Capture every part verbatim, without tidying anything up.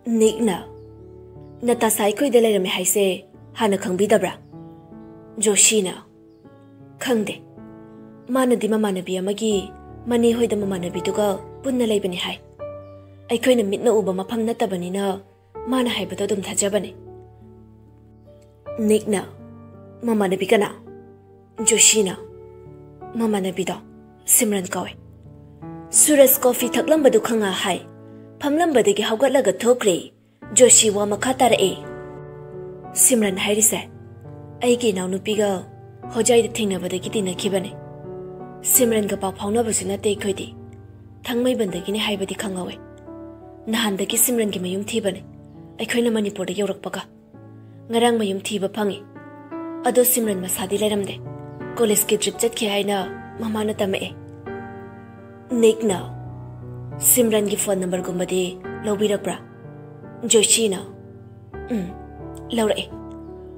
ꯅꯤꯛꯅ, "ꯅꯇꯥꯁꯥ ꯑꯩꯈꯣꯏꯗ ꯂꯩꯔꯝꯃꯦ ꯍꯥꯏꯁꯦ ꯍꯥꯟꯅ ꯈꯪꯕꯤꯗꯕ꯭ꯔꯥ?" ꯖꯣꯁꯤꯅ, "ꯈꯪꯗꯦ꯫ ꯃꯥꯅꯗꯤ ꯃꯃꯥꯟꯅꯕꯤ ꯑꯃꯒꯤ ꯃꯅꯦ ꯍꯣꯏꯗ ꯃꯃꯥꯟꯅꯕꯤꯗꯨꯒ ꯄꯨꯟꯅ ꯂꯩꯕꯅꯤ ꯍꯥꯏ꯫ ꯑꯩꯈꯣꯏꯅ ꯃꯤꯠꯅ ꯎꯕ ꯃꯐꯝ ꯅꯠꯇꯕꯅꯤꯅ ꯃꯥꯅ ꯍꯥꯏꯕꯗꯣ ꯑꯗꯨꯝ ꯊꯥꯖꯕꯅꯦ꯫" ꯅꯤꯛꯅ, "ꯃꯃꯥꯟꯅꯕꯤ ꯀꯅꯥ?" ꯖꯣꯁꯤꯅ, "ꯃꯃꯥꯟꯅꯕꯤꯗꯣ ꯁꯤꯝꯔꯟ ꯀꯧꯋꯦ꯫ ꯁꯨꯔꯖ ꯀꯣꯐꯤ ꯊꯛꯂꯝꯕꯗꯨ ꯈꯪꯉ ꯍꯥꯏ꯫ ꯐꯝꯂꯝꯕꯗꯒꯤ ꯍꯧꯒꯠꯂꯒ ꯊꯣꯛꯈ꯭ꯔꯦ꯫" ꯖꯣꯁꯤ ꯋꯥ ꯃꯈꯥ ꯇꯥꯔꯛꯑꯦ꯫ "ꯁꯤꯝꯔꯟ ꯍꯥꯏꯔꯤꯁꯦ ꯑꯩꯒꯤ ꯏꯅꯥꯎꯅꯨꯄꯤꯒ ꯍꯣꯖꯥꯏꯗ ꯊꯦꯡꯅꯕꯗꯒꯤ ꯇꯤꯟꯅꯈꯤꯕꯅꯦ꯫ ꯁꯤꯝꯔꯟꯒ ꯄꯥꯎ ꯐꯥꯎꯅꯕꯁꯨ ꯅꯠꯇꯦ ꯑꯩꯈꯣꯏꯗꯤ꯫ ꯊꯥꯡꯃꯩꯕꯟꯗꯒꯤꯅꯦ ꯍꯥꯏꯕꯗꯤ ꯈꯪꯍꯧꯋꯦ꯫ ꯅꯍꯥꯟꯗꯒꯤ ꯁꯤꯝꯔꯟꯒꯤ ꯃꯌꯨꯝ ꯊꯤꯕꯅꯦ ꯑꯩꯈꯣꯏꯅ ꯃꯅꯤꯄꯨꯔꯗ ꯌꯧꯔꯛꯄꯒ꯫ ꯉꯔꯥꯡ ꯃꯌꯨꯝ ꯊꯤꯕ ꯐꯪꯉꯤ꯫ ꯑꯗꯣ ꯁꯤꯝꯔꯟ ꯃꯁꯥꯗꯤ ꯂꯩꯔꯝꯗꯦ꯫ ꯀꯣꯂꯦꯖꯀꯤ ꯇ꯭ꯔꯤꯞ ꯆꯠꯈꯤ ꯍꯥꯏꯅ ꯃꯃꯥꯅ ꯇꯝꯃꯛꯑꯦ꯫" ꯅꯤꯛꯅ, "ꯁꯤꯝꯔꯟꯒꯤ ꯐꯣꯟ ꯅꯝꯕꯔꯒꯨꯝꯕꯗꯤ ꯂꯧꯕꯤꯔꯛꯄ꯭ꯔꯥ?" ꯖꯣꯁꯤꯅ, "ꯎꯝ, ꯂꯧꯔꯛꯑꯦ꯫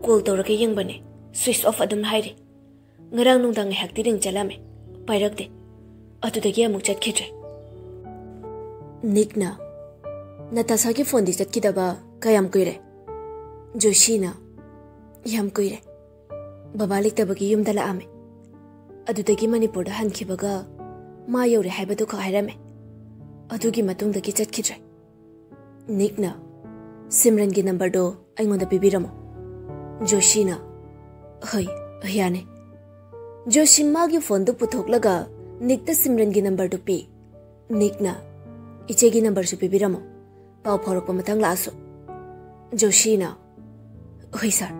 ꯀꯣꯜ ꯇꯧꯔꯒ ꯌꯦꯡꯕꯅꯦ, ꯁ꯭ꯋꯤꯆ ꯑꯣꯐ ꯑꯗꯨꯝ ꯍꯥꯏꯔꯤ꯫ ꯉꯔꯥꯡ ꯅꯨꯡꯗꯥꯡ ꯉꯥꯏꯍꯥꯛꯇꯤ ꯔꯤꯡ ꯆꯠꯂꯝꯃꯦ, ꯄꯥꯏꯔꯛꯇꯦ꯫ ꯑꯗꯨꯗꯒꯤ ꯑꯃꯨꯛ ꯆꯠꯈꯤꯗ꯭ꯔꯦ꯫" ꯅꯤꯛꯅ, "ꯅꯇꯥꯁꯥꯒꯤ ꯐꯣꯟꯗꯤ ꯆꯠꯈꯤꯗꯕ ꯀꯌꯥꯝ ꯀꯨꯏꯔꯦ?" ꯖꯣꯁꯤꯅ, "ꯌꯥꯝ ꯀꯨꯏꯔꯦ꯫ ꯕꯕꯥ ꯂꯩꯇꯕꯒꯤ ꯌꯨꯝꯗ ꯂꯥꯛꯑꯝꯃꯦ꯫ ꯑꯗꯨꯗꯒꯤ ꯃꯅꯤꯄꯨꯔꯗ ꯍꯟꯈꯤꯕꯒ ꯃꯥ ꯌꯧꯔꯦ ꯍꯥꯏꯕꯗꯨ ꯈꯛ ꯍꯥꯏꯔꯝꯃꯦ꯫ ꯑꯗꯨꯒꯤ ꯃꯇꯨꯡꯗꯒꯤ ꯆꯠꯈꯤꯗ꯭ꯔꯦ꯫" ꯅꯤꯛꯅ, "ꯁꯤꯝꯔꯟꯒꯤ ꯅꯝꯕꯔꯗꯣ ꯑꯩꯉꯣꯟꯗ ꯄꯤꯕꯤꯔꯝꯃꯣ꯫" ꯖꯣꯁꯤꯅ, "ꯍꯣꯏ, ꯌꯥꯅꯤ꯫" ꯖꯣꯁꯤ ꯃꯥꯒꯤ ꯐꯣꯟꯗꯨ ꯄꯨꯊꯣꯛꯂꯒ ꯅꯤꯛꯇ ꯁꯤꯝꯔꯟꯒꯤ ꯅꯝꯕꯔꯗꯨ ꯄꯤ꯫ ꯅꯤꯛꯅ, "ꯏꯆꯦꯒꯤ ꯅꯝꯕꯔꯁꯨ ꯄꯤꯕꯤꯔꯝꯃꯣ, ꯄꯥꯎ ꯐꯥꯎꯔꯛꯄ ꯃꯇꯥꯡ ꯂꯥꯛꯑꯁꯨ꯫" ꯖꯣꯁꯤꯅ, "ꯍꯣꯏ ꯁꯥꯔ꯫"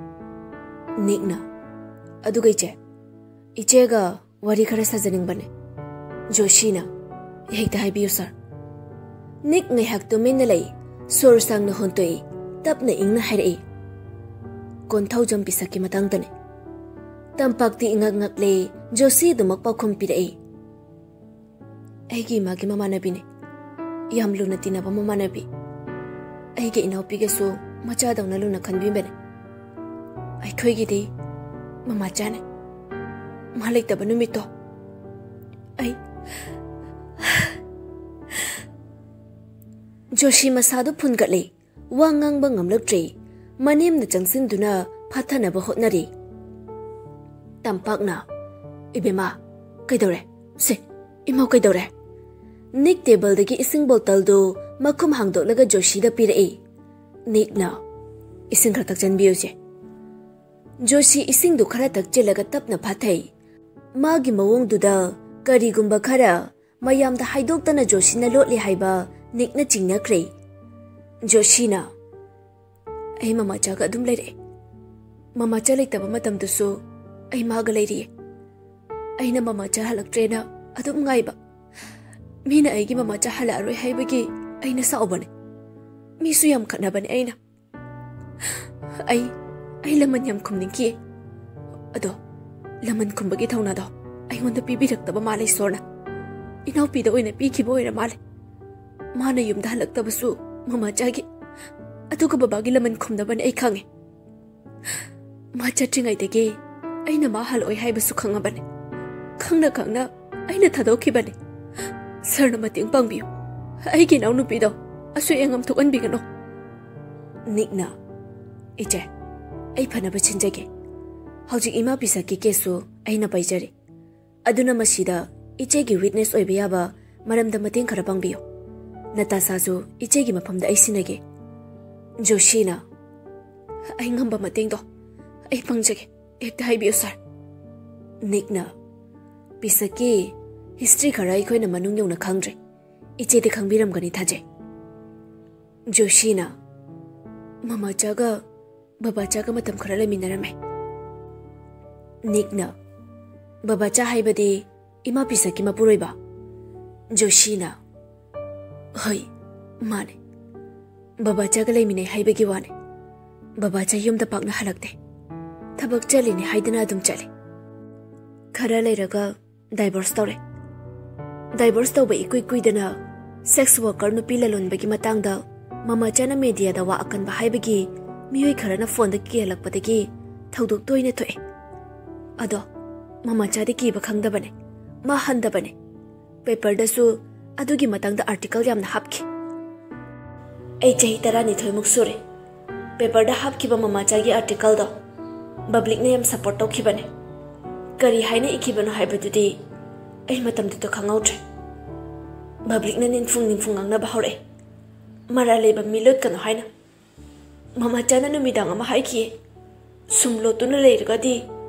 ꯅꯤꯛꯅ, "ꯑꯗꯨꯒ ꯏꯆꯦ, ꯏꯆꯦꯒ ꯋꯥꯔꯤ ꯈꯔ ꯁꯥꯖꯅꯤꯡꯕꯅꯦ꯫" ꯖꯣꯁꯤꯅ, "ꯍꯦꯛꯇ ꯍꯥꯏꯕꯤꯌꯨ ꯁꯥꯔ꯫" ꯅꯤꯛ ꯉꯥꯏꯍꯥꯛ ꯇꯨꯃꯤꯟꯅ ꯂꯩ꯫ ꯁꯣꯔ ꯁꯥꯡꯅ ꯍꯣꯟꯇꯣꯛꯏ꯫ ꯇꯞꯅ ꯏꯪꯅ ꯍꯥꯏꯔꯛꯏ, "ꯀꯣꯟꯊꯧꯖꯝ ꯄꯤꯁꯛꯀꯤ ꯃꯇꯥꯡꯗꯅꯦ꯫" ꯇꯝꯄꯥꯛꯇꯤ ꯏꯉꯛ ꯉꯛꯂꯦ꯫ ꯖꯣꯁꯤ ꯑꯗꯨꯃꯛ ꯄꯥꯎꯈꯨꯝ ꯄꯤꯔꯛꯏ, "ꯑꯩꯒꯤ ꯏꯃꯥꯒꯤ ꯃꯃꯥꯟꯅꯕꯤꯅꯦ꯫ ꯌꯥꯝ ꯂꯨꯅ ꯇꯤꯟꯅꯕ ꯃꯃꯥꯟꯅꯕꯤ꯫ ꯑꯩꯒꯤ ꯏꯅꯥꯎꯄꯤꯒꯁꯨ ꯃꯆꯥꯗꯧꯅ ꯂꯨꯅ ꯈꯟꯕꯤꯕꯅꯦ꯫ ꯑꯩꯈꯣꯏꯒꯤꯗꯤ ꯃꯃꯥꯆꯥꯅꯦ꯫ ꯃꯥ ꯂꯩꯇꯕ ꯅꯨꯃꯤꯠꯇꯣ ꯑꯩ꯫" ꯖꯣꯁꯤ ꯃꯁꯥꯗꯨ ꯐꯨꯟꯒꯠꯂꯦ꯫ ꯋꯥ ꯉꯥꯡꯕ ꯉꯝꯂꯛꯇ꯭ꯔꯦ꯫ ꯃꯅꯦꯝꯅ ꯆꯪꯁꯤꯟꯗꯨꯅ ꯐꯥꯊꯅꯕ ꯍꯣꯠꯅꯔꯤ꯫ ꯇꯝꯄꯥꯛꯅ, "ꯏꯕꯦꯝꯃ, ꯀꯩꯗꯧꯔꯦ? ꯁꯦ, ꯏꯃꯧ ꯀꯩꯗꯧꯔꯦ?" ꯅꯤꯛ ꯇꯦꯕꯜꯗꯒꯤ ꯏꯁꯤꯡ ꯕꯣꯇꯜꯗꯨ ꯃꯈꯨꯝ ꯍꯥꯡꯗꯣꯛꯂꯒ ꯖꯣꯁꯤꯗ ꯄꯤꯔꯛꯏ꯫ ꯅꯤꯛꯅ, "ꯏꯁꯤꯡ ꯈꯔ ꯊꯛꯆꯟꯕꯤꯌꯨꯁꯦ꯫" ꯖꯣꯁꯤ ꯏꯁꯤꯡꯗꯨ ꯈꯔ ꯊꯛꯆꯤꯜꯂꯒ ꯇꯞꯅ ꯐꯥꯊꯩ꯫ ꯃꯥꯒꯤ ꯃꯑꯣꯡꯗꯨꯗ ꯀꯔꯤꯒꯨꯝꯕ ꯈꯔ ꯃꯌꯥꯝꯗ ꯍꯥꯏꯗꯣꯛꯇꯅ ꯖꯣꯁꯤꯅ ꯂꯣꯠꯂꯤ ꯍꯥꯏꯕ ꯅꯤꯛꯅ ꯆꯤꯡꯅꯈ꯭ꯔꯦ꯫ ꯖꯣꯁꯤꯅ, "ꯑꯩ ꯃꯃꯥꯆꯥꯒ ꯑꯗꯨꯝ ꯂꯩꯔꯛꯑꯦ꯫ ꯃꯃꯥꯆꯥ ꯂꯩꯇꯕ ꯃꯇꯝꯗꯁꯨ ꯑꯩ ꯃꯥꯒ ꯂꯩꯔꯤꯌꯦ꯫ ꯑꯩꯅ ꯃꯃꯥꯆꯥ ꯍꯜꯂꯛꯇ꯭ꯔꯦꯅ ꯑꯗꯨꯝ ꯉꯥꯏꯕ꯫ ꯃꯤꯅ ꯑꯩꯒꯤ ꯃꯃꯥꯆꯥ ꯍꯜꯂꯛꯑꯔꯣꯏ ꯍꯥꯏꯕꯒꯤ ꯑꯩꯅ ꯁꯥꯎꯕꯅꯦ꯫ ꯃꯤꯁꯨ ꯌꯥꯝ ꯈꯠꯅꯕꯅꯦ ꯑꯩꯅ꯫ ꯑꯩ, ꯑꯩ ꯂꯃꯟ ꯌꯥꯝ ꯈꯨꯝꯅꯤꯡꯈꯤ꯫ ꯑꯗꯣ ꯂꯃꯟ ꯈꯨꯝꯕꯒꯤ ꯊꯧꯅꯥꯗꯣ ꯑꯩꯉꯣꯟꯗ ꯄꯤꯕꯤꯔꯛꯇꯕ ꯃꯥꯜꯂꯦ ꯏꯁꯣꯔꯅ꯫ ꯏꯅꯥꯎꯄꯤꯗ ꯑꯣꯏꯅ ꯄꯤꯈꯤꯕ ꯑꯣꯏꯔ ꯃꯥꯜꯂꯦ꯫ ꯃꯥꯅ ꯌꯨꯝꯗ ꯍꯜꯂꯛꯇꯕꯁꯨ ꯃꯃꯥꯆꯥꯒꯤ꯫ ꯑꯗꯨꯒ ꯕꯕꯥꯒꯤ ꯂꯃꯟ ꯈꯨꯝꯅꯕꯅꯦ ꯑꯩ ꯈꯪꯉꯦ꯫ ꯃꯥ ꯆꯠꯇ꯭ꯔꯤꯉꯩꯗꯒꯤ ꯑꯩꯅ ꯃꯥ ꯍꯜꯂꯛꯑꯣꯏ ꯍꯥꯏꯕꯁꯨ ꯈꯪꯉꯕꯅꯦ꯫ ꯈꯪꯅ ꯈꯪꯅ ꯑꯩꯅ ꯊꯥꯗꯣꯛꯈꯤꯕꯅꯦ꯫ ꯁꯥꯔꯅ ꯃꯇꯦꯡ ꯄꯥꯡꯕꯤꯌꯨ꯫ ꯑꯩꯒꯤ ꯏꯅꯥꯎꯅꯨꯄꯤꯗꯣ ꯑꯁꯣꯏ ꯑꯉꯥꯝ ꯊꯣꯛꯍꯟꯕꯤꯒꯅꯨ꯫" ꯅꯤꯛꯅ, "ꯏꯆꯦ, ꯑꯩ ꯐꯅꯕ ꯁꯤꯟꯖꯒꯦ꯫ ꯍꯧꯖꯤꯛ ꯏꯃꯥ ꯄꯤꯁꯛꯀꯤ ꯀꯦꯁꯁꯨ ꯑꯩꯅ ꯄꯥꯏꯖꯔꯤ꯫ ꯑꯗꯨꯅ ꯃꯁꯤꯗ ꯏꯆꯦꯒꯤ ꯋꯤꯠꯅꯦꯁ ꯑꯣꯏꯕ ꯌꯥꯕ ꯃꯔꯝꯗ ꯃꯇꯦꯡ ꯈꯔ ꯄꯥꯡꯕꯤꯌꯨ꯫ ꯅꯇꯥꯁꯥꯁꯨ ꯏꯆꯦꯒꯤ ꯃꯐꯝꯗ ꯑꯩ ꯁꯤꯟꯅꯒꯦ꯫" ꯖꯣꯁꯤꯅ, "ꯑꯩ ꯉꯝꯕ ꯃꯇꯦꯡꯗꯣ ꯑꯩ ꯄꯥꯡꯖꯒꯦ꯫ ꯍꯦꯛꯇ ꯍꯥꯏꯕꯤꯌꯨ, ꯁꯥꯔ꯫" ꯅꯤꯛꯅ, "ꯄꯤꯁꯛꯀꯤ ꯍꯤꯁꯇ꯭ꯔꯤ ꯈꯔ ꯑꯩꯈꯣꯏꯅ ꯃꯅꯨꯡ ꯌꯧꯅ ꯈꯪꯗ꯭ꯔꯦ꯫ ꯏꯆꯦꯗꯤ ꯈꯪꯕꯤꯔꯝꯒꯅꯤ ꯊꯥꯖꯩ꯫" ꯖꯣꯁꯤꯅ, "ꯃꯃꯥꯆꯥꯒ ꯕꯕꯥꯆꯥꯒ ꯃꯇꯝ ꯈꯔ ꯂꯩꯃꯤꯟꯅꯔꯝꯃꯦ꯫" ꯅꯤꯛꯅ, "ꯕꯕꯥꯆꯥ ꯍꯥꯏꯕꯗꯤ ꯏꯃꯥ ꯄꯤꯁꯛꯀꯤ ꯃꯄꯨꯔꯣꯏꯕ?" ꯖꯣꯁꯤꯅ, "ꯍꯣꯏ, ꯃꯥꯅꯦ꯫ ꯕꯕꯥꯆꯥꯒ ꯂꯩꯃꯤꯟꯅꯩ ꯍꯥꯏꯕꯒꯤ ꯋꯥꯅꯦ꯫ ꯕꯕꯥꯆꯥ ꯌꯨꯝꯗ ꯄꯥꯛꯅ ꯍꯜꯂꯛꯇꯦ꯫ ꯊꯕꯛ ꯆꯠꯂꯤꯅꯦ ꯍꯥꯏꯗꯅ ꯑꯗꯨꯝ ꯆꯠꯂꯦ꯫ ꯈꯔ ꯂꯩꯔꯒ ꯗꯥꯏꯚꯣꯔꯁ ꯇꯧꯔꯦ꯫ ꯗꯥꯏꯚꯣꯔꯁ ꯇꯧꯕ ꯏꯀꯨꯏ ꯀꯨꯏꯗꯅ ꯁꯦꯛꯁ ꯋꯥꯔꯀꯔ ꯅꯨꯄꯤ ꯂꯂꯣꯟꯕꯒꯤ ꯃꯇꯥꯡꯗ ꯃꯃꯥꯆꯥꯅ ꯃꯦꯗꯤꯌꯥꯗ ꯋꯥ ꯑꯀꯟꯕ ꯍꯥꯏꯕꯒꯤ ꯃꯤꯑꯣꯏ ꯈꯔꯅ ꯐꯣꯟꯗ ꯀꯤꯍꯜꯂꯛꯄꯗꯒꯤ ꯊꯧꯗꯣꯛ ꯇꯣꯏꯅ ꯊꯣꯛꯑꯦ꯫ ꯑꯗꯣ ꯃꯃꯥꯆꯥꯗꯤ ꯀꯤꯕ ꯈꯪꯗꯕꯅꯦ, ꯃꯥ ꯍꯟꯗꯕꯅꯦ꯫ ꯄꯦꯄꯔꯗꯁꯨ ꯑꯗꯨꯒꯤ ꯃꯇꯥꯡꯗ ꯑꯥꯔꯇꯤꯀꯜ ꯌꯥꯝꯅ ꯍꯥꯞꯈꯤ꯫ ꯑꯩ ꯆꯍꯤ ꯇꯔꯥꯅꯤꯊꯣꯏꯃꯨꯛ ꯁꯨꯔꯦ꯫ ꯄꯦꯄꯔꯗ ꯍꯥꯞꯈꯤꯕ ꯃꯃꯥꯆꯥꯒꯤ ꯑꯥꯔꯇꯤꯀꯜꯗꯣ ꯄꯕ꯭ꯂꯤꯛꯅ ꯌꯥꯝ ꯁꯄꯣꯔꯠ ꯇꯧꯈꯤꯕꯅꯦ꯫ ꯀꯔꯤ ꯍꯥꯏꯅ ꯏꯈꯤꯕꯅꯣ ꯍꯥꯏꯕꯗꯨꯗꯤ ꯑꯩ ꯃꯇꯝꯗꯨꯗ ꯈꯪꯍꯧꯗ꯭ꯔꯦ꯫ ꯄꯕ꯭ꯂꯤꯛꯅ ꯅꯤꯡꯐꯨꯡ ꯅꯤꯡꯐꯨꯡ ꯉꯥꯡꯅꯕ ꯍꯧꯔꯛꯑꯦ, "ꯃꯔꯥꯜ ꯂꯩꯕ ꯃꯤ ꯂꯣꯠꯀꯅꯨ" ꯍꯥꯏꯅ꯫ ꯃꯃꯥꯆꯥꯅ ꯅꯨꯃꯤꯗꯥꯡ ꯑꯃ ꯍꯥꯏꯈꯤꯌꯦ, "ꯁꯨꯝ ꯂꯣꯠꯇꯨꯅ ꯂꯩꯔꯒꯗꯤ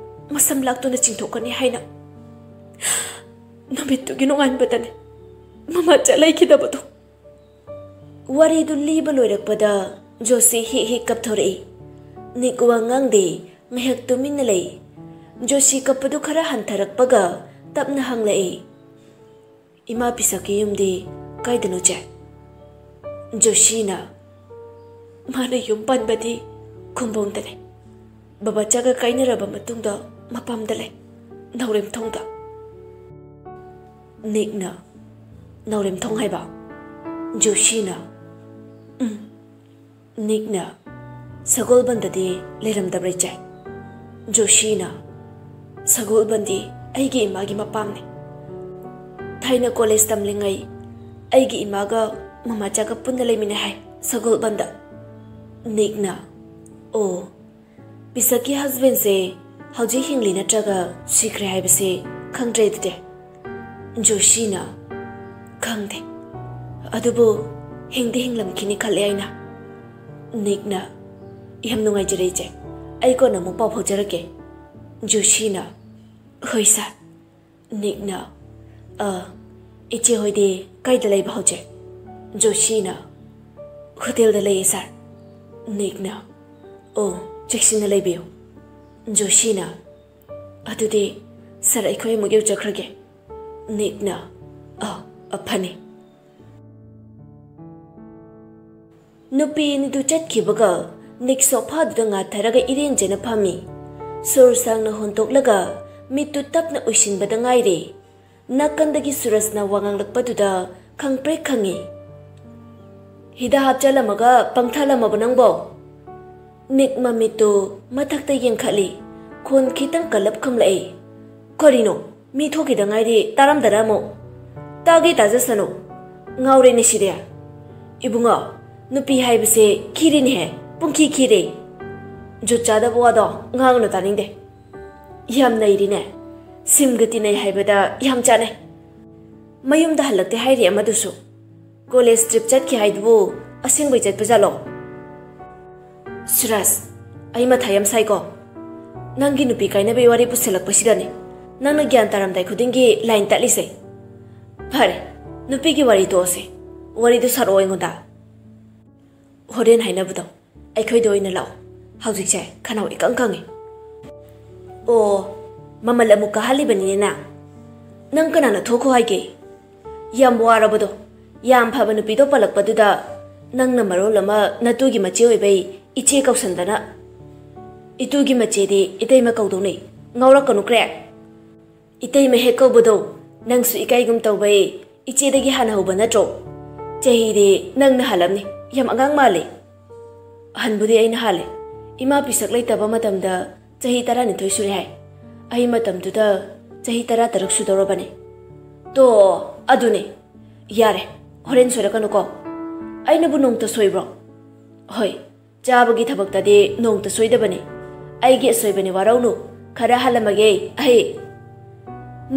ꯃꯁꯝ ꯂꯥꯛꯇꯨꯅ ꯆꯤꯡꯊꯣꯛꯀꯅꯤ" ꯍꯥꯏꯅ꯫ ꯅꯨꯃꯤꯠꯇꯨꯒꯤ ꯅꯣꯡꯉꯥꯟꯕꯗꯅꯦ ꯃꯃꯥꯆꯥ ꯂꯩꯈꯤꯗꯕꯗꯣ꯫ ꯋꯥꯔꯤꯗꯨ ꯂꯤꯕ ꯂꯣꯏꯔꯛꯄꯗ ꯖꯣꯁꯤ ꯍꯤꯛ ꯍꯤꯛ ꯀꯞꯊꯣꯔꯛꯏ꯫ ꯅꯤꯛ ꯋꯥ ꯉꯥꯡꯗꯦ, ꯉꯥꯏꯍꯥꯛ ꯇꯨꯃꯤꯟꯅ ꯂꯩ꯫ ꯖꯣꯁꯤ ꯀꯞꯄꯗꯨ ꯈꯔ ꯍꯟꯊꯔꯛꯄꯒ ꯇꯞꯅ ꯍꯪꯂꯛꯏ, "ꯏꯃꯥ ꯄꯤꯁꯛꯀꯤ ꯌꯨꯝꯗꯤ ꯀꯥꯏꯗꯅꯣ, ꯆꯦ?" ꯖꯣꯁꯤꯅ, "ꯃꯥꯅ ꯌꯨꯝ ꯄꯥꯟꯕꯗꯤ ꯈꯨꯝꯕꯣꯡꯗ ꯂꯩ꯫ ꯕꯕꯥꯆꯥꯒ ꯀꯥꯏꯅꯔꯕ ꯃꯇꯨꯡꯗ ꯃꯄꯥꯝꯗ ꯂꯩ, ꯅꯥꯎꯔꯦꯝꯊꯣꯡꯗ꯫" ꯅꯤꯛꯅ, "ꯅꯥꯎꯔꯦꯝꯊꯣꯡ ꯍꯥꯏꯕ?" ꯖꯣꯁꯤꯅ, "ꯎꯝ꯫" ꯅꯤꯛꯅ, "ꯁꯒꯣꯜꯕꯟꯗꯗꯤ ꯂꯩꯔꯝꯗꯕ꯭ꯔꯥ, ꯏꯆꯦ?" ꯖꯣꯁꯤꯅ, "ꯁꯒꯣꯜꯕꯟꯗꯤ ꯑꯩꯒꯤ ꯏꯃꯥꯒꯤ ꯃꯄꯥꯝꯅꯤ꯫ ꯊꯥꯏꯅ ꯀꯣꯂꯦꯖ ꯇꯝꯂꯤꯉꯩ ꯑꯩꯒꯤ ꯏꯃꯥꯒ ꯃꯃꯥꯆꯥꯒ ꯄꯨꯟꯅ ꯂꯩꯃꯤꯟꯅꯩ ꯍꯥꯏ ꯁꯒꯣꯜꯕꯟꯗ꯫" ꯅꯤꯛꯅ, "ꯑꯣ, ꯄꯤꯁꯛꯀꯤ ꯍꯁꯕꯦꯟꯁꯦ ꯍꯧꯖꯤꯛ ꯍꯤꯡꯂꯤ ꯅꯠꯇ꯭ꯔꯒ ꯁꯤꯈ꯭ꯔꯦ ꯍꯥꯏꯕꯁꯦ ꯈꯪꯗ꯭ꯔꯦ ꯑꯗꯨꯗꯤ?" ꯖꯣꯁꯤꯅ, "ꯈꯪꯗꯦ, ꯑꯗꯨꯕꯨ ꯍꯤꯡꯗꯤ ꯍꯤꯡꯂꯝꯈꯤꯅꯤ ꯈꯜꯂꯦ ꯑꯩꯅ꯫" ꯅꯤꯛꯅ, "ꯌꯥꯝ ꯅꯨꯡꯉꯥꯏꯖꯔꯦ ꯏꯆꯦ, ꯑꯩ ꯀꯣꯟꯅ ꯑꯃꯨꯛ ꯄꯥꯎ ꯐꯥꯎꯖꯔꯛꯀꯦ꯫" ꯖꯣꯁꯤꯅ, "ꯍꯣꯏ ꯁꯥꯔ꯫" ꯅꯤꯛꯅ, "ꯑ, ꯏꯆꯦ ꯍꯣꯏꯗꯤ ꯀꯥꯏꯗ ꯂꯩꯕ ꯍꯧꯖꯤꯛ?" ꯖꯣꯁꯤꯅ, "ꯍꯣꯇꯦꯜꯗ ꯂꯩꯌꯦ ꯁꯥꯔ꯫" ꯅꯤꯛꯅ, "ꯑꯣ, ꯆꯦꯛꯁꯤꯟꯅ ꯂꯩꯕꯤꯌꯨ꯫" ꯖꯣꯁꯤꯅ, "ꯑꯗꯨꯗꯤ ꯁꯥꯔ, ꯑꯩꯈꯣꯏ ꯑꯃꯨꯛ ꯌꯧꯖꯈ꯭ꯔꯒꯦ꯫" ꯅꯤꯛꯅ, "ꯑ, ꯑ, ꯐꯅꯤ꯫" ꯅꯨꯄꯤ ꯑꯅꯤꯗꯨ ꯆꯠꯈꯤꯕꯒ ꯅꯤꯛ ꯁꯣꯐꯥꯗꯨꯗ ꯉꯥꯊꯔꯒ ꯏꯔꯦꯟꯖꯅ ꯐꯝꯃꯤ꯫ ꯁꯣꯔ ꯁꯥꯡꯅ ꯍꯣꯟꯇꯣꯛꯂꯒ ꯃꯤꯠꯇꯨ ꯇꯞꯅ ꯎꯏꯁꯤꯟꯕꯗ ꯉꯥꯏꯔꯦ꯫ ꯅꯥꯀꯟꯗꯒꯤ ꯁꯨꯔꯖꯅ ꯋꯥ ꯉꯥꯡꯂꯛꯄꯗꯨꯗ ꯈꯪꯄ꯭ꯔꯦꯛ ꯈꯪꯉꯤ꯫ "ꯍꯤꯗꯥꯛ ꯍꯥꯞꯆꯜꯂꯝꯃꯒ ꯄꯪꯊꯂꯝꯃꯕ ꯅꯪꯕꯣ?" ꯅꯤꯛ ꯃꯃꯤꯠꯇꯨ ꯃꯊꯛꯇ ꯌꯦꯡꯈꯠꯂꯤ꯫ ꯈꯣꯟ ꯈꯤꯇꯪ ꯀꯜꯂꯞ ꯈꯨꯝꯂꯛꯏ, "ꯀꯔꯤꯅꯣ? ꯃꯤ ꯊꯣꯛꯈꯤꯗ ꯉꯥꯏꯔꯤ, ꯇꯥꯔꯝꯗꯔ ꯑꯃꯨꯛ?" "ꯇꯥꯒꯦ ꯇꯥꯖꯁꯅꯨ, ꯉꯥꯎꯔꯦꯅꯦ ꯁꯤꯗꯤ꯫ ꯏꯕꯨꯡꯉꯣ, ꯅꯨꯄꯤ ꯍꯥꯏꯕꯁꯦ ꯈꯤꯔꯤꯅꯦꯍꯦ, ꯄꯨꯡꯈꯤ ꯈꯤꯔꯦ꯫ ꯖꯨꯠ ꯆꯥꯗꯕ ꯋꯥꯗꯣ ꯉꯥꯡꯅ ꯇꯥꯅꯤꯡꯗꯦ꯫ ꯌꯥꯝ ꯅꯩꯔꯤꯅꯦ꯫ ꯁꯤꯝꯒ ꯇꯤꯟꯅꯩ ꯍꯥꯏꯕꯗ ꯌꯥꯝ ꯆꯥꯅꯩ꯫ ꯃꯌꯨꯝꯗ ꯍꯜꯂꯛꯇꯦ ꯍꯥꯏꯔꯤ ꯑꯃꯗꯨꯁꯨ꯫ ꯀꯣꯂꯦꯖ ꯇ꯭ꯔꯤꯞ ꯆꯠꯈꯤ ꯍꯥꯏꯗꯨꯕꯨ ꯑꯁꯦꯡꯕꯩ ꯆꯠꯄꯖꯥꯠꯂꯣ? ꯁꯨꯔꯖ, ꯑꯩ ꯃꯊꯥ ꯌꯥꯝ ꯁꯥꯏꯀꯣ꯫ ꯅꯪꯒꯤ ꯅꯨꯄꯤ ꯀꯥꯏꯅꯕꯩ ꯋꯥꯔꯤ ꯄꯨꯁꯜꯂꯛꯄꯁꯤꯗꯅꯦ ꯅꯪꯅ ꯒ꯭ꯌꯥꯟ ꯇꯥꯔꯝꯗꯥꯏ ꯈꯨꯗꯤꯡꯒꯤ ꯂꯥꯏꯟ ꯇꯠꯂꯤꯁꯦ꯫ ꯐꯔꯦ, ꯅꯨꯄꯤꯒꯤ ꯋꯥꯔꯤ ꯇꯣꯛꯑꯁꯦ꯫ ꯋꯥꯔꯤꯗꯨ ꯁꯥꯔꯛꯑꯣ ꯑꯩꯉꯣꯟꯗ꯫ ꯍꯣꯔꯦꯟ ꯍꯥꯏꯅꯕꯗꯣ ꯑꯩꯈꯣꯏꯗ ꯑꯣꯏꯅ ꯂꯥꯛꯑꯣ꯫ ꯍꯧꯖꯤꯛꯁꯦ ꯈꯅꯥꯎ ꯏꯀꯪ ꯀꯪꯉꯦ꯫ ꯑꯣ, ꯃꯃꯜ ꯑꯃꯨꯛ ꯀꯥꯍꯜꯂꯤꯕꯅꯤꯅꯦ ꯅꯪ? ꯅꯪ ꯀꯅꯥꯅ ꯊꯣꯛꯈꯣ ꯍꯥꯏꯒꯦ? ꯌꯥꯝ ꯋꯥꯔꯕꯗꯣ, ꯌꯥꯝ ꯐꯕ ꯅꯨꯄꯤꯗꯣ ꯄꯜꯂꯛꯄꯗꯨꯗ ꯅꯪꯅ ꯃꯔꯣꯜ ꯑꯃ ꯅꯇꯨꯒꯤ ꯃꯆꯦ ꯑꯣꯏꯕꯩ ꯏꯆꯦ ꯀꯧꯁꯟꯗꯅ꯫ ꯏꯇꯨꯒꯤ ꯃꯆꯦꯗꯤ ꯏꯇꯩꯃ ꯀꯧꯗꯧꯅꯦ꯫ ꯉꯥꯎꯔꯛꯀꯅꯨ ꯀ꯭ꯔꯦ꯫ ꯏꯇꯩꯃ ꯍꯦꯛ ꯀꯧꯕꯗꯣ ꯅꯪꯁꯨ ꯏꯀꯥꯏꯒꯨꯝ ꯇꯧꯕꯩ ꯏꯆꯦꯗꯒꯤ ꯍꯥꯟꯅ ꯍꯧꯕ ꯅꯠꯇ꯭ꯔꯣ? ꯆꯍꯤꯗꯤ ꯅꯪꯅ ꯍꯜꯂꯝꯅꯤ, ꯌꯥꯝ ꯑꯉꯥꯡ ꯃꯥꯜꯂꯦ꯫ ꯑꯍꯟꯕꯨꯗꯤ ꯑꯩꯅ ꯍꯥꯜꯂꯦ꯫ ꯏꯃꯥ ꯄꯤꯁꯛ ꯂꯩꯇꯕ ꯃꯇꯝꯗ ꯆꯍꯤ ꯇꯔꯥꯅꯤꯊꯣꯏ ꯁꯨꯔꯦ ꯍꯥꯏ꯫ ꯑꯩ ꯃꯇꯝꯗꯨꯗ ꯆꯍꯤ ꯇꯔꯥꯇꯔꯨꯛ ꯁꯨꯗꯧꯔꯕꯅꯦ꯫ ꯇꯣ, ꯑꯗꯨꯅꯦ꯫ ꯌꯥꯔꯦ, ꯍꯣꯔꯦꯟ ꯁꯣꯏꯔꯛꯀꯅꯨꯀꯣ꯫ ꯑꯩꯅꯕꯨ ꯅꯣꯡꯇ ꯁꯣꯏꯕ꯭ꯔꯣ? ꯍꯣꯏ, ꯆꯥꯕꯒꯤ ꯊꯕꯛꯇꯗꯤ ꯅꯣꯡꯇ ꯁꯣꯏꯗꯕꯅꯤ꯫ ꯑꯩꯒꯤ ꯑꯁꯣꯏꯕꯅꯤ, ꯋꯥꯔꯧꯅꯨ꯫ ꯈꯔ ꯍꯜꯂꯝꯃꯒꯦ ꯑꯩ꯫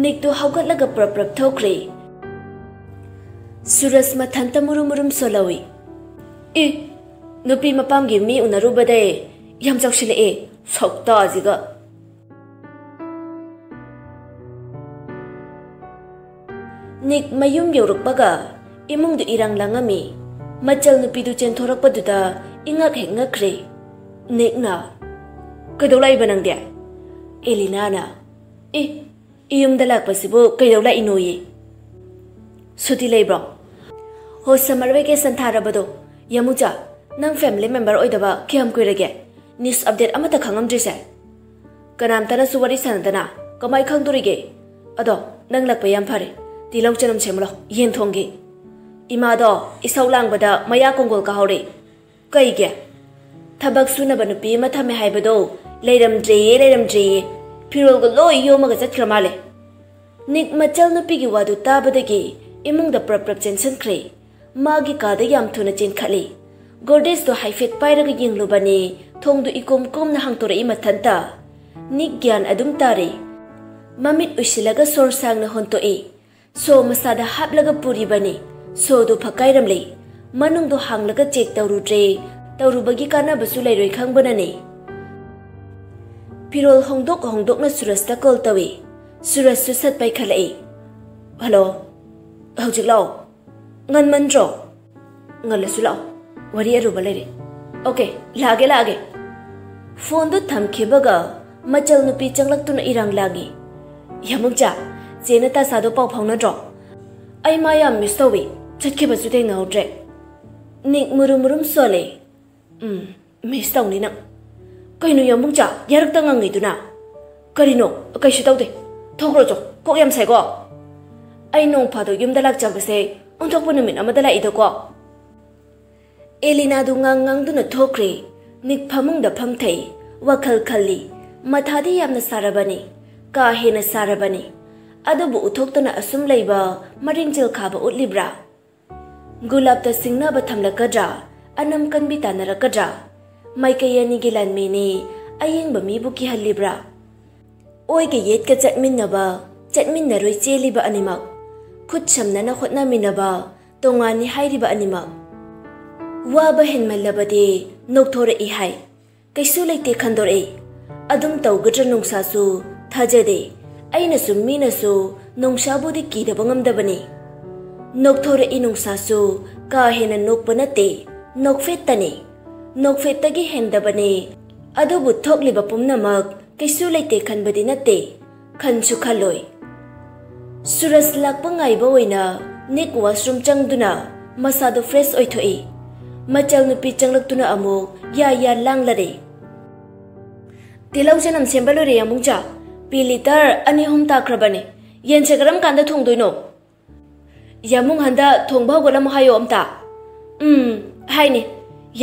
ꯅꯤꯛꯇꯨ ꯍꯧꯒꯠꯂꯒ ꯄ꯭ꯔꯞ ꯄ꯭ꯔꯞ ꯊꯣꯛꯈ꯭ꯔꯦ꯫ ꯁꯨꯔꯖ ꯃꯊꯟꯇ ꯃꯨꯔꯨꯝ ꯃꯨꯔꯨꯝ ꯁꯣꯜꯍꯧꯏ꯫ ꯏ, ꯅꯨꯄꯤ ꯃꯄꯥꯝꯒꯤ ꯃꯤ ꯎꯅꯔꯨꯕꯗꯩ ꯌꯥꯝ ꯆꯥꯎꯁꯤꯜꯂꯛꯑꯦ, ꯁꯛꯇꯥꯁꯤꯒ꯫ ꯅꯤꯛ ꯃꯌꯨꯝ ꯌꯧꯔꯛꯄꯒ ꯏꯃꯨꯡꯗꯨ ꯏꯔꯥꯡ ꯂꯥꯡꯉꯝꯃꯤ꯫ ꯃꯆꯜ ꯅꯨꯄꯤꯗꯨ ꯆꯦꯟꯊꯣꯔꯛꯄꯗꯨꯗ ꯏꯉꯛ ꯍꯦꯛ ꯉꯛꯈ꯭ꯔꯦ꯫ ꯅꯤꯛꯅ, "ꯀꯩꯗꯧ ꯂꯥꯛꯏꯕ ꯅꯪꯗꯤ?" ꯑꯦꯂꯤꯅꯥꯅ, "ꯑꯦ, ꯏꯌꯨꯝꯗ ꯂꯥꯛꯄꯁꯤꯕꯨ ꯀꯩꯗꯧ ꯂꯥꯛꯏꯅꯣꯌꯦ?" "ꯁꯨꯇꯤ ꯂꯩꯕ꯭ꯔꯣ?" "ꯍꯣ, ꯁꯝꯃꯔ ꯚꯦꯀꯦꯁꯟ ꯊꯥꯔꯕꯗꯣ꯫ ꯌꯥꯃꯨꯆꯥ, ꯅꯪ ꯐꯦꯃꯤꯂꯤ ꯃꯦꯝꯕꯔ ꯑꯣꯏꯗꯕ ꯀꯌꯥꯝ ꯀꯨꯏꯔꯒꯦ? ꯅ꯭ꯌꯨꯁ ꯑꯞꯗꯦꯠ ꯑꯃꯠꯇ ꯈꯪꯉꯝꯗ꯭ꯔꯤꯁꯦ?" "ꯀꯅꯥꯝꯇꯅꯁꯨ ꯋꯥꯔꯤ ꯁꯥꯟꯅꯗꯅ ꯀꯃꯥꯏ ꯈꯪꯗꯣꯔꯤꯒꯦ? ꯑꯗꯣ, ꯅꯪ ꯂꯥꯛꯄ ꯌꯥꯝ ꯐꯔꯦ꯫ ꯇꯤꯜꯍꯧ ꯆꯅꯝ ꯁꯦꯝꯃꯨ ꯂꯥꯎ, ꯌꯦꯟ ꯊꯣꯡꯒꯦ꯫ ꯏꯃꯥꯗꯣ ꯏꯁꯧ ꯂꯥꯡꯕꯗ ꯃꯌꯥ ꯀꯣꯡꯒꯣꯜ ꯀꯥꯍꯧꯔꯦ꯫" "ꯀꯩꯒꯤ?" "ꯊꯕꯛ ꯁꯨꯅꯕ ꯅꯨꯄꯤ ꯑꯃ ꯊꯝꯃꯦ ꯍꯥꯏꯕꯗꯣ ꯂꯩꯔꯝꯗ꯭ꯔꯦꯌꯦ, ꯂꯩꯔꯝꯗ꯭ꯔꯦꯌꯦ꯫ ꯐꯤꯔꯣꯜꯒ ꯂꯣꯏ ꯌꯣꯝꯃꯒ ꯆꯠꯈ꯭ꯔ ꯃꯥꯜꯂꯦ꯫" ꯅꯤꯛ ꯃꯆꯜ ꯅꯨꯄꯤꯒꯤ ꯋꯥꯗꯨ ꯇꯥꯕꯗꯒꯤ ꯏꯃꯨꯡꯗ ꯄ꯭ꯔꯞ ꯄ꯭ꯔꯞ ꯆꯦꯟꯁꯤꯟꯈ꯭ꯔꯦ꯫ ꯃꯥꯒꯤ ꯀꯥꯗ ꯌꯥꯝ ꯊꯨꯅ ꯆꯦꯟꯈꯠꯂꯤ꯫ ꯒꯣꯗ꯭ꯔꯦꯖꯇꯣ ꯍꯥꯏꯐꯦꯠ ꯄꯥꯏꯔꯒ ꯌꯦꯡꯂꯨꯕꯅꯤ, ꯊꯣꯡꯗꯨ ꯏꯀꯣꯝ ꯀꯣꯝꯅ ꯍꯥꯡꯗꯣꯔꯛꯏ ꯃꯊꯟꯇ꯫ ꯅꯤꯛ ꯒ꯭ꯌꯥꯟ ꯑꯗꯨꯝ ꯇꯥꯔꯦ꯫ ꯃꯃꯤꯠ ꯎꯏꯁꯤꯜꯂꯒ ꯁꯣꯔ ꯁꯥꯡꯅ ꯍꯣꯟꯇꯣꯛꯏ꯫ ꯁꯣ ꯃꯁꯥꯗ ꯍꯥꯞꯂꯒ ꯄꯨꯔꯤꯕꯅꯤ꯫ ꯁꯣꯗꯨ ꯐꯛꯀꯥꯏꯔꯝꯂꯦ꯫ ꯃꯅꯨꯡꯗꯨ ꯍꯥꯡꯂꯒ ꯆꯦꯛ ꯇꯧꯔꯨꯗ꯭ꯔꯦ꯫ ꯇꯧꯔꯨꯕꯒꯤ ꯀꯥꯟꯅꯕꯁꯨ ꯂꯩꯔꯣꯏ ꯈꯪꯕꯅꯅꯤ꯫ ꯐꯤꯔꯣꯜ ꯍꯣꯡꯗꯣꯛ ꯍꯣꯡꯗꯣꯛꯅ ꯁꯨꯔꯖꯇ ꯀꯣꯜ ꯇꯧꯏ꯫ ꯁꯨꯔꯖꯁꯨ ꯁꯠ ꯄꯥꯏꯈꯠꯂꯛꯏ꯫ "ꯍꯜꯂꯣ, ꯍꯧꯖꯤꯛ ꯂꯥꯛꯑꯣ꯫ ꯉꯟꯃꯟꯗ꯭ꯔꯣ?" "ꯉꯜꯂꯁꯨ ꯂꯥꯛꯑꯣ, ꯋꯥꯔꯤ ꯑꯔꯨꯕ ꯂꯩꯔꯦ꯫" "ꯑꯣꯀꯦ, ꯂꯥꯛꯑꯒꯦ, ꯂꯥꯛꯑꯒꯦ꯫" ꯐꯣꯟꯗꯨ ꯊꯝꯈꯤꯕꯒ ꯃꯆꯜ ꯅꯨꯄꯤ ꯆꯪꯂꯛꯇꯨꯅ ꯏꯔꯥꯡ ꯂꯥꯡꯏ꯫ "ꯌꯥꯃꯨꯡꯆꯥ, ꯆꯦ ꯅꯇꯥꯁꯥꯗꯣ ꯄꯥꯎ ꯐꯥꯎꯅꯗ꯭ꯔꯣ? ꯑꯩ ꯃꯥ ꯌꯥꯝ ꯃꯤꯁ ꯇꯧꯏ, ꯆꯠꯈꯤꯕꯁꯨ ꯊꯦꯡꯅꯍꯧꯗ꯭ꯔꯦ꯫" ꯅꯤꯛ ꯃꯨꯔꯨꯝ ꯃꯨꯔꯨꯝ ꯁꯣꯜꯂꯦ꯫ "ꯎꯝ, ꯃꯤꯁ ꯇꯧꯅꯤ ꯅꯪ꯫" "ꯀꯩꯅꯣ ꯌꯥꯃꯨꯡꯆꯥ, ꯌꯥꯔꯛꯇ ꯉꯪꯉꯤꯗꯨꯅ?" "ꯀꯔꯤꯅꯣ? ꯀꯩꯁꯨ ꯇꯧꯗꯦ꯫ ꯊꯣꯛꯈ꯭ꯔꯣ ꯆꯣ, ꯀꯣꯛ ꯌꯥꯝ ꯁꯥꯏꯀꯣ꯫ ꯑꯩ ꯅꯣꯡ ꯐꯥꯗꯣꯛ ꯌꯨꯝꯗ ꯂꯥꯛꯆꯕꯁꯦ ꯑꯣꯟꯊꯣꯛꯄ ꯅꯨꯃꯤꯠ ꯑꯃꯗ ꯂꯥꯛꯏꯗꯀꯣ꯫" ꯑꯦꯂꯤꯅꯥꯗꯨ ꯉꯥꯡ ꯉꯥꯡꯗꯨꯅ ꯊꯣꯛꯈ꯭ꯔꯦ꯫ ꯅꯤꯛ ꯐꯃꯨꯡꯗ ꯐꯝꯊꯩ꯫ ꯋꯥꯈꯜ ꯈꯜꯂꯤ꯫ ꯃꯊꯥꯗꯤ ꯌꯥꯝꯅ ꯁꯥꯔꯕꯅꯤ꯫ ꯀꯥ ꯍꯦꯟꯅ ꯁꯥꯔꯕꯅꯤ꯫ ꯑꯗꯨꯕꯨ ꯎꯠꯊꯣꯛꯇꯅ ꯑꯁꯨꯝ ꯂꯩꯕ ꯃꯔꯤꯡ ꯆꯤꯜꯈꯥꯕ ꯎꯠꯂꯤꯕ꯭ꯔꯥ? ꯒꯨꯂꯥꯞꯇ ꯁꯤꯡꯅꯕ ꯊꯝꯂꯛꯀꯗ꯭ꯔꯥ? ꯑꯅꯝ ꯀꯟꯕꯤ ꯇꯥꯟꯅꯔꯛꯀꯗ꯭ꯔꯥ? ꯃꯥꯏꯀꯩ ꯑꯅꯤꯒꯤ ꯂꯥꯟꯃꯤꯅꯤ꯫ ꯑꯌꯦꯡꯕ ꯃꯤꯕꯨ ꯀꯤꯍꯜꯂꯤꯕ꯭ꯔꯥ? ꯑꯣꯏꯒ ꯌꯦꯠꯀ ꯆꯠꯃꯤꯟꯅꯕ, ꯆꯠꯃꯤꯟꯅꯔꯣꯏ ꯆꯦꯜꯂꯤꯕ ꯑꯅꯤꯃꯛ꯫ ꯈꯨꯠ ꯁꯝꯅꯅ ꯍꯣꯠꯅꯃꯤꯟꯅꯕ, ꯇꯣꯉꯥꯟꯅꯤ ꯍꯥꯏꯔꯤꯕ ꯑꯅꯤꯃꯛ꯫ ꯋꯥꯕ ꯍꯦꯟꯃꯜꯂꯕꯗꯤ ꯅꯣꯛꯊꯣꯔꯛꯏ ꯍꯥꯏ꯫ ꯀꯩꯁꯨ ꯂꯩꯇꯦ ꯈꯟꯗꯣꯔꯛꯏ꯫ ꯑꯗꯨꯝ ꯇꯧꯒꯗ꯭ꯔꯥ ꯅꯨꯡꯁꯥꯁꯨ ꯊꯥꯖꯗꯦ꯫ ꯑꯩꯅꯁꯨ ꯃꯤꯅꯁꯨ ꯅꯨꯡꯁꯥꯕꯨꯗꯤ ꯀꯤꯗꯕ ꯉꯝꯗꯕꯅꯤ꯫ ꯅꯣꯛꯊꯣꯔꯛꯏ ꯅꯨꯡꯁꯥꯁꯨ ꯀꯥ ꯍꯦꯟꯅ ꯅꯣꯛꯄ ꯅꯠꯇꯦ, ꯅꯣꯛꯐꯦꯠꯇꯅꯤ꯫ ꯅꯣꯛꯐꯦꯠꯇꯒꯤ ꯍꯦꯟꯗꯕꯅꯤ꯫ ꯑꯗꯨꯕꯨ ꯊꯣꯛꯂꯤꯕ ꯄꯨꯝꯅꯃꯛ ꯀꯩꯁꯨ ꯂꯩꯇꯦ ꯈꯟꯕꯗꯤ ꯅꯠꯇꯦ, ꯈꯟꯁꯨ ꯈꯜꯂꯣꯏ꯫ ꯁꯨꯔꯖ ꯂꯥꯛꯄ ꯉꯥꯏꯕ ꯑꯣꯏꯅ ꯅꯤꯛ ꯋꯥꯁꯔꯨꯝ ꯆꯪꯗꯨꯅ ꯃꯁꯥꯗꯨ ꯐ꯭ꯔꯦꯁ ꯑꯣꯏꯊꯣꯛꯏ꯫ ꯃꯆꯜ ꯅꯨꯄꯤ ꯆꯪꯂꯛꯇꯨꯅ ꯑꯃꯨꯛ ꯌꯥ ꯌꯥ ꯂꯥꯡꯂꯔꯦ꯫ "ꯇꯤꯜꯍꯧ ꯆꯅꯝ ꯁꯦꯝꯕ ꯂꯣꯏꯔꯦ ꯌꯥꯃꯨꯡꯆꯥ꯫ ꯄꯤ ꯂꯤꯇꯔ ꯑꯅꯤ ꯑꯍꯨꯝ ꯇꯥꯈ꯭ꯔꯕꯅꯦ꯫ ꯌꯦꯟꯁꯦ ꯀꯔꯝ ꯀꯥꯟꯗ ꯊꯣꯡꯗꯣꯏꯅꯣ?" "ꯌꯥꯃꯨꯡ ꯍꯟꯗ ꯊꯣꯡꯕ ꯍꯧꯒꯠꯂꯝꯃꯣ ꯍꯥꯏꯌꯣ ꯑꯝꯇ꯫" "ꯎꯝ, ꯍꯥꯏꯅꯤ꯫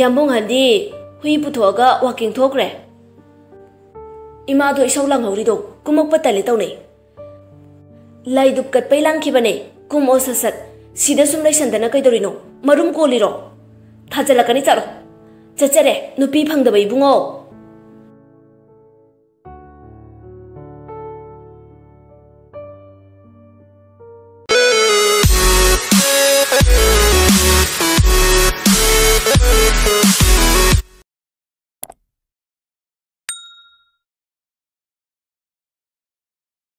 ꯌꯥꯃꯨꯡ ꯍꯟꯗꯤ ꯍꯨꯏ ꯄꯨꯊꯣꯛꯑꯒ ꯋꯥꯀꯤꯡ ꯊꯣꯛꯈ꯭ꯔꯦ꯫" "ꯏꯃꯥꯗꯣ ꯏꯁꯧ ꯂꯥꯡꯍꯧꯔꯤꯗꯣ ꯀꯨꯝꯃꯛꯄ ꯇꯜꯂꯦ ꯇꯧꯅꯩ꯫" "ꯂꯥꯏꯗꯨꯛ ꯀꯠꯄꯩ ꯂꯥꯡꯈꯤꯕꯅꯦ꯫ ꯀꯨꯝꯃꯛꯑꯣ ꯁꯠ ꯁꯠ꯫ ꯁꯤꯗ ꯁꯨꯝ ꯂꯩꯁꯟꯗꯅ ꯀꯩꯗꯧꯔꯤꯅꯣ? ꯃꯔꯨꯝ ꯀꯣꯜꯂꯤꯔꯣ?" ꯊꯥꯖꯤꯜꯂꯛꯀꯅꯤ, ꯆꯠꯂꯣ꯫ ꯆꯠꯆꯔꯦ, ꯅꯨꯄꯤ ꯐꯪꯗꯕ ꯏꯕꯨꯡꯉꯣ꯫